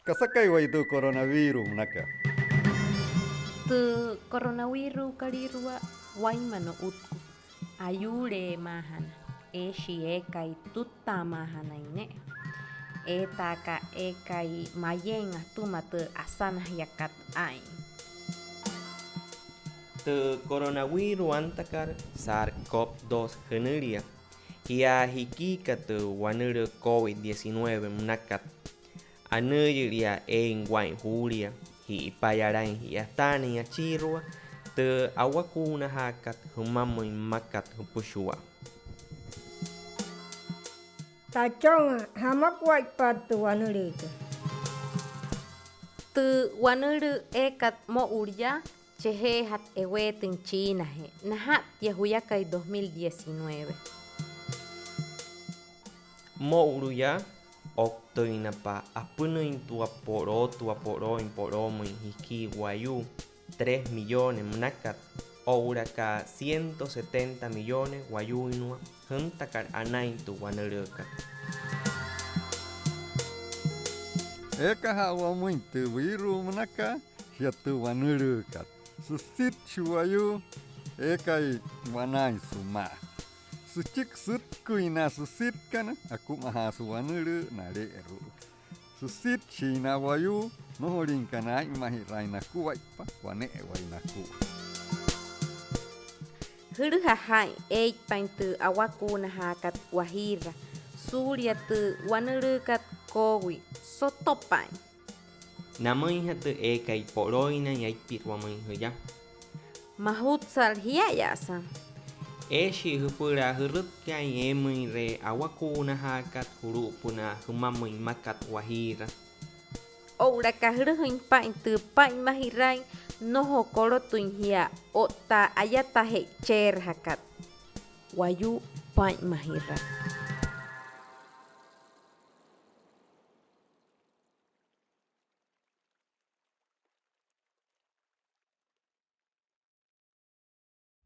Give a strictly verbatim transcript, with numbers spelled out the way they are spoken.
¿Kasakai wayuu tü coronavirus münakat? Tü coronaviruskalüirua wainma no'utku, ayuuleemaajana, eeshii eekai tuttaamaajanain ne'e, eetaaka eekai mayeein atüma tü asanajiakat aa'in. Tü coronavirus antakat SARS-CoV dos jünülia, jia jikiika tü wanülüü COVID diecinueve münakat. Anüüyülia eein waa'in juulia, ji'ipayalain ji'yataanüin achiirua tü awakuunajaakat jümamüin mmakat jüpüshua. Tachon, ¿jamakuaippa tü wanülüükat? Tü wanülüü eekat mo'ulu yaa, chejeejatü eweetüin Chinajee, naja'ttia juyakai dos mil diecinueve. Mo'ulu yaa, ouktüinapa apünüintua polootua polooin poloomüin jikii wayuu, tres millones münakat, oo'ulaka ciento setenta millones wayuuinnua jüntakat anain tü wanülüükat. Eekaja'a wamüin tü virus münakat, shia tü wanülüükat. Süsitshi wayuu eekai wanaain sümaa. Süchiki sütkuin na süsitkana, akumajaasü wanülüü nale'eru'u. Süsitshii na wayuu nnojolinkana aa'inmajiraain nakuaippa, wane'ewai nakua. Jülüja jaa'in eeitpain tü awakuunajaakat Wajiira suulia tü wanülüükat COVID. Soto paa'in. Namüinjatü eekai polooinain aipiruamüin jüya. Majutsat jia'aya'asa. Eeshii jüpüla jürütkaain eemüinree awakuunajaakat julu'upünaa jümamüin mmakat Wajiira. Oo'ulaka jülüjüin paa'in tü paa'inmajiraain nnojo kolotüin jia otta ayata je'icheerajakat. Wayuu paa'inmajiraa.